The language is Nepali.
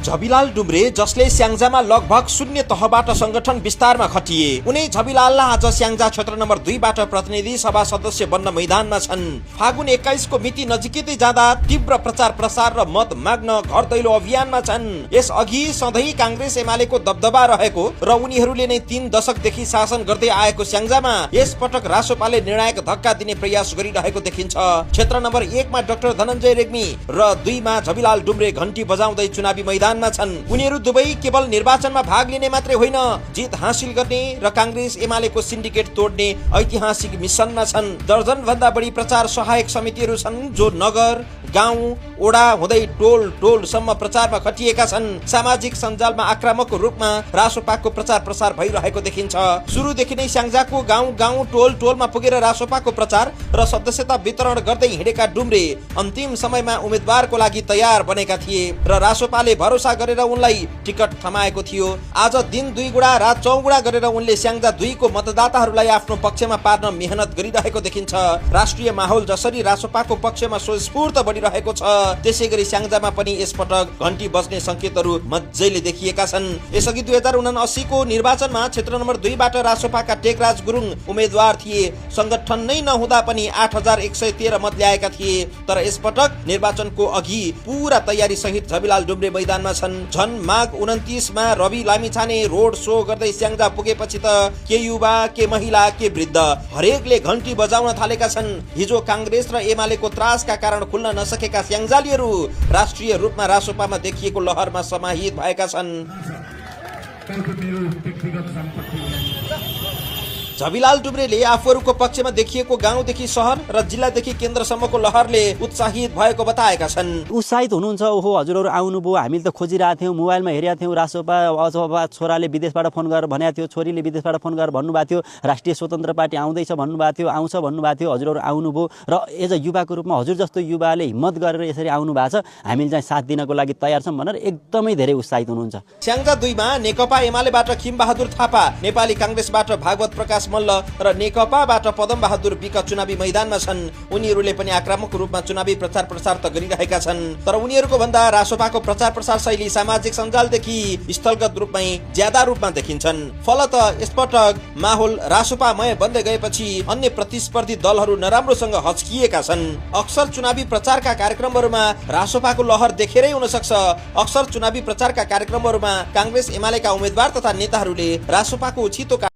झबिलाल डुम्रे जसले स्याङ्जामा लगभग शून्य तहबाट संगठन विस्तारमा खटिए उनी झबिलाललाई आज स्याङ्जा क्षेत्र नम्बर 2 बाट प्रतिनिधि सभा सदस्य बन्न मैदानमा छन्। फागुन 21 को मिति नजिकै जाँदा तीव्र प्रचार प्रसार र मत माग्न घर दैलो अभियानमा छन्। यस अघि सधैँ कांग्रेस एमालेको दबदबा रहेको र उनीहरूले नै 3 दशकदेखि शासन गर्दै आएको स्याङ्जामा यस पटक रासोपाले निर्णायक धक्का दिने प्रयास गरिरहेको देखिन्छ। क्षेत्र नम्बर 1 मा डाक्टर धनञ्जय रेग्मी र 2 मा झबिलाल डुम्रे घण्टी बजाउँदै चुनावी मैदानमा छन्। उनीहरू दुवै केवल निर्वाचनमा भाग लिने मात्रै होइन, जित हासिल गर्ने र कांग्रेस एमालेको सिन्डिकेट तोड्ने ऐतिहासिक मिसनमा छन्। दर्जन भन्दा बढी प्रचार सहायक समितिहरू छन् जो नगर, गाउँ, ओडा हुँदै टोलसम्म प्रचारमा खटिएका छन्। सामाजिक सञ्जालमा आक्रामक रूपमा रासोपाको प्रचार प्रसार भइरहेको देखिन्छ। सुरुदेखि नै स्याङ्जाको गाउँ टोलमा पुगेर रासोपाको प्रचार र सदस्यता वितरण गर्दै हिँडेका डुम्रे अन्तिम समयमा उम्मेदवारको लागि तयार बनेका थिए र रासोपाले भरोसा गरेर उनलाई टिकट थमाएको थियो। आज दिन 2 गुणा रात 4 गुणा गरेर उनले स्याङ्जा 2 को मतदाताहरूलाई आफ्नो पक्षमा पार्न मेहनत गरिरहेको देखिन्छ। राष्ट्रिय माहौल जसरी रासोपाको पक्षमा स्वस्फूर्त बढिरहेको छ, त्यसैगरी स्याङ्जामा पनि यसपटक घण्टी बज्ने संकेतहरू मज्जैले देखिएका छन्। यसअघि 2079 को निर्वाचनमा क्षेत्र नम्बर 2 बाट रासोपाका टेकराज गुरुङ उम्मेदवार थिए। संगठन नै नहुँदा पनि 8113 मत ल्याएका थिए। तर यसपटक निर्वाचनको अघि पूरा तयारी सहित झबिलाल डुम्रे मैदानमा छन्। झन् माघ 29 मा रवि लामिछाने रोड शो गर्दै स्याङ्जा पुगेपछि त के युवा, के महिला, के वृद्ध हरेकले घण्टी बजाउन थालेका छन्। हिजो कांग्रेस र एमालेको त्रासका कारण खुल्न नसकेका स्याङ्जालीहरू राष्ट्रिय रूपमा रासोपामा देखिएको लहरमा समाहित भएका छन्। झबिलाल डुम्रेले आफूहरूको पक्षमा देखिएको गाउँदेखि शहर र जिल्लादेखि केन्द्रसम्मको लहरले उत्साहित भएको बताएका छन्। उत्साहित हुनुहुन्छ? ओहो हजुरहरू आउनुभयो, हामीले त खोजिरहेको थियौँ, मोबाइलमा हेरेका थियौँ, रासोपा अथवा छोराले विदेशबाट फोन गरेर भनेको थियो, छोरीले विदेशबाट फोन गरेर भन्नुभएको थियो, राष्ट्रिय स्वतन्त्र पार्टी आउँदैछ भन्नुभएको थियो, आउँछ भन्नुभएको थियो। हजुरहरू आउनुभयो र एज अ युवाको रूपमा हजुर जस्तो युवाले हिम्मत गरेर यसरी आउनु भएको छ, हामीले चाहिँ साथ दिनको लागि तयार छौँ भनेर एकदमै धेरै उत्साहित हुनुहुन्छ। स्याङ्जा 2 मा नेकपा एमालेबाट खिमबहादुर थापा, नेपाली कांग्रेसबाट भागवत प्रकाश मल्ल र नेकपाबाट पदम बहादुर विक चुनावी मैदानमा छन्। उनीहरूले पनि आक्रामक रूपमा चुनावी प्रचार प्रसार त गरिरहेका छन्, तर उनीहरूको भन्दा रासोपाको प्रचार प्रसार शैली सामाजिक सञ्जालदेखि स्थलगत रूपमै ज्यादा रूपमा देखिन्छन्। फलत यसपटक माहौल रासोपामय बन्दै गएपछि अन्य प्रतिस्पर्धी दलहरू नराम्रोसँग हच्किएका छन्। अक्सर चुनावी प्रचारका कार्यक्रमहरूमा रासोपाको लहर देखेरै हुन सक्छ। अक्सर चुनावी प्रचारका कार्यक्रमहरूमा कांग्रेस एमालेका उम्मेदवार तथा नेताहरूले रासोपाको छिटो